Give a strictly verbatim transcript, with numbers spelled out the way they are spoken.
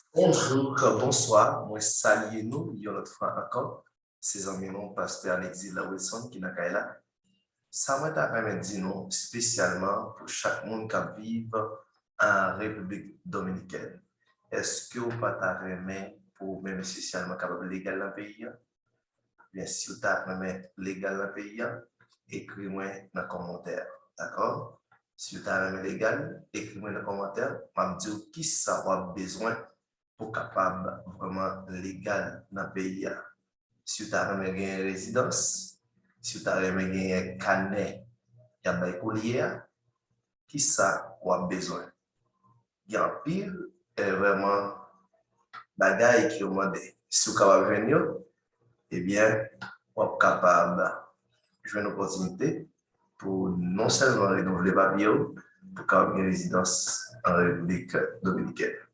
Bonjou, bonswa, mwen salye nou yon lòt fwa ankò. Se zanmi nou, pastè Anexil Wilson ki nan kay la. Sa mwen ta renmen di nou espesyalman pou chak moun k ap viv an Repiblik Dominikèn. Èske w pa ta renmen pou ou menm espesyalman kapab legal nan peyi a? Ebyen, si w ta renmen legal nan peyi a, ekri mwen nan kòmantè, dakò? Si w ta renmen legal, ekri mwen nan kòmantè, m ap di w kisa w ap bezwen pou w kapab vrèman legal nan peyi a. Si w ta renmen genyen rezidans, si w ta renmen genyen kanè y ap bay kolye a, kisa w ap bezwen? Gen anpil, eh, vrèman bagay ke yo mande. Si w kapab jwenn yo, ebyen, w ap kapab jwenn opòtinite pou non sèlman renouvle papye w, pou kapab gen rezidans an Repiblik Dominikèn.